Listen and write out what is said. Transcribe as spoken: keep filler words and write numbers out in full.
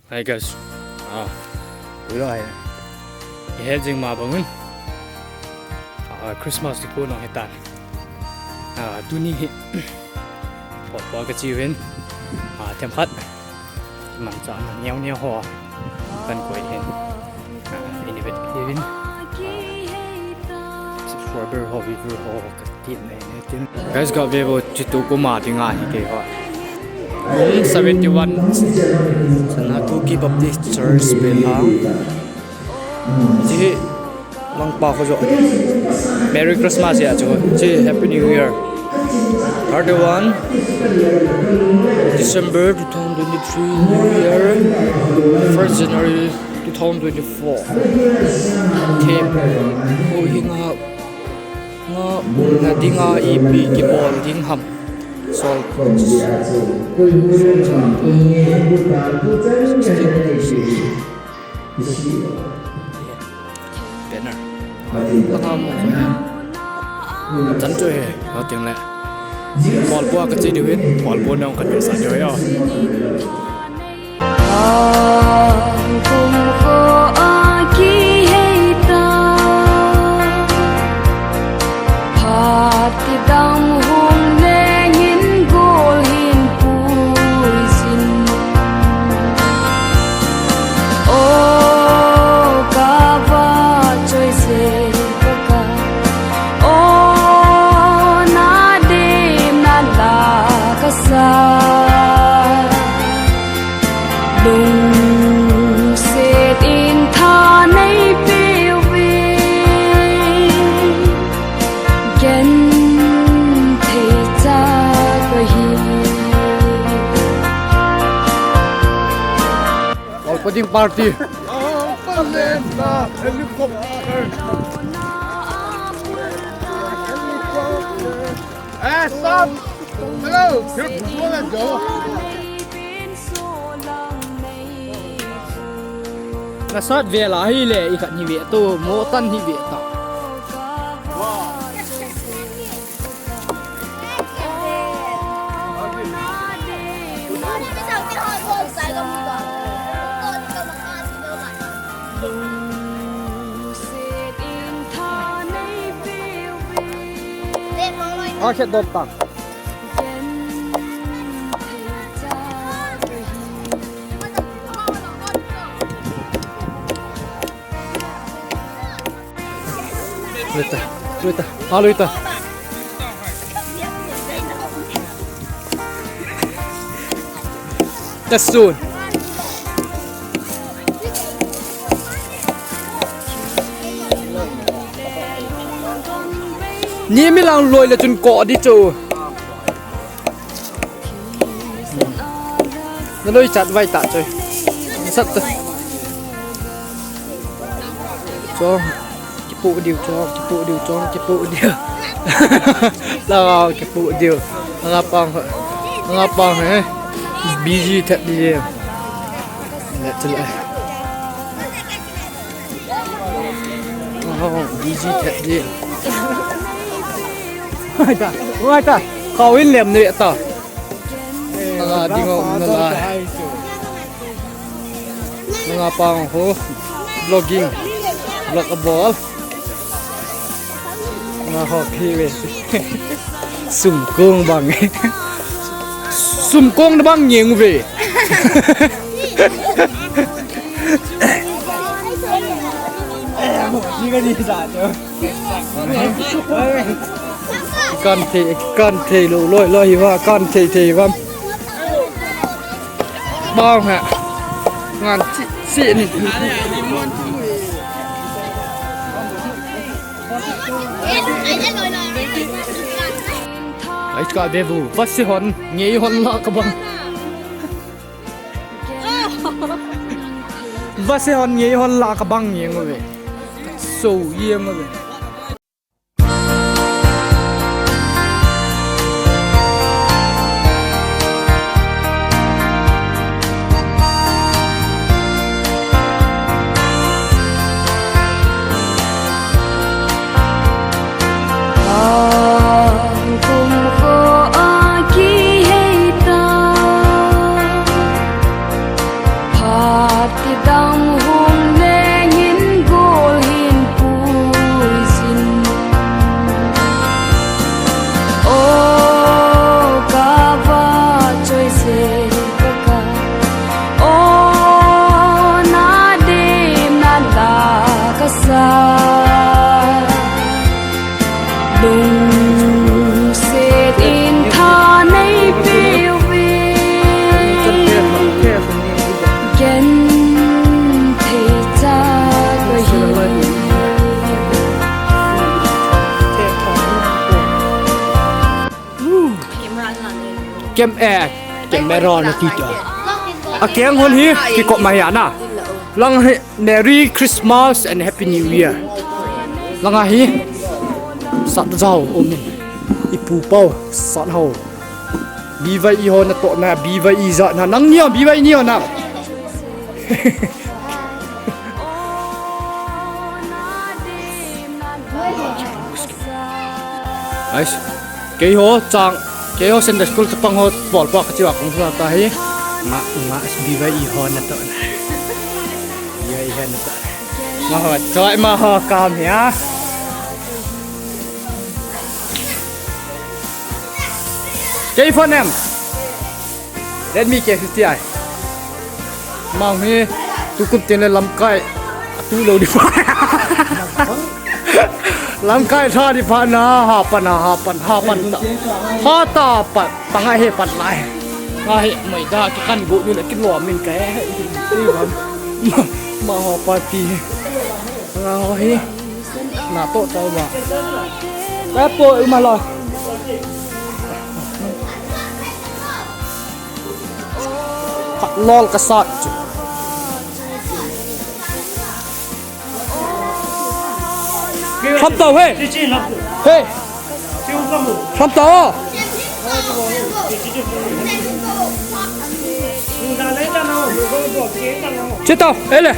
Hi guys. Ah, ui lai. He jing ma bangun. Ah, Christmas ni ko nong hitan. Ah, tuni hi. Pot pot ka chi uvin. Ah, themkhat. Manchah na neo neo ho. Kan koi hin. Ah, ini bet kivin. Ah, subscriber ho, viewer ho. Guys, ga ve vo, chitu kuma dinga hi ke ho. Room seventy one. Sana Kuki Baptist Church bel ha. Ji lang pa ho jo. Merry Christmas ya jo. Ji Happy New Year. Thirty one December two thousand twenty three New Year. First January two thousand twenty four. Theme. Ko hi nga Nga umna dinga ipi kibol ding ham. Sol. Banner. Tang ham. Chan chu he. Ho ting le. Mol po ka chi diu hin. Mol po nong ka chi sa diu ya. Kum kho a kihei ta, phat kidang hung lengin gol hin puisin. O ka va choi se ka ka, o na dem na la ka sa. Lungset in tha nei peuve, genthei cha ka hi. All pudding party. Helicopter. Helicopter. Eh, stop! Hello! You're going to go. Nasat vel a hi le, i khat hi ve to, mo tan hi ve ta. A khet dop ta. Lui ta, lui ta, a lui ta. Tasun. Ni mi lang loi le chun ko di chu. Na loi chat vai ta choi. Sat ta. Chong. Kipu diu chong, kipu diu chong, kipu diu. La kipu diu. Nga pang. Nga pang he. Busy that diu. Let's go. Oh, busy that diu. Hai ta, hai ta. Kau in lem ne ta. Nga ding um na lai. Nga pang ho. Vlogging. Vlog abol. Nga ho khi ve. Sumkong bang. Sumkong na bang ngeng ve. Ni ka ni sa cho. Kan thei, kan thei lou loi loi hi va, kan thei thei vam. Bang ha. Ngan chi chi ni. Ai ka be bu, va se hon, ngei hon la ka bang. Va se hon ngei hon la ka bang ngeng ve. So ngeng ve. Kum kho a kihei ta, pha Tidang hung lengin gol hin puisin. O kava choise kaka. O nadim na la kasa. Lungset in tha nei peuve. Genthei cha kahi. Kem e, camera na ti ta. A keng hon hi, kikop mai ana. Lang hi, Merry Christmas and Happy New Year. Langa hi, sat jao, um, ipu pau, sat hao. B Y E ho natoh na, B Y E ja na, nang ni ho, B Y E ni ho na. Ais, keiho chang, keiho Sunday school chapang ho, bol pa kachiwa kong sa ta hi. Nga, nga, B Y E ho natoh na. B Y E ho natoh. Nga ho, choi ma ho kam ya. Kei phone em. Redmi K fifty i. Mang hi, tukum tin le lamkai. Tu lo di pa. Lamkai tha di pa na, ha pan, ha pan, ha pan ta. Ha ta pan, pangai he pan lai. Nga hi, mai da, ki kan go ni le, ki lo min kai. Ma, ma ho pa ti. Nga ho hi. Na to to ba. Ka po u ma lo. Lol ka sat chu. Kham tau he. He. Kham tau. Che tau, ele.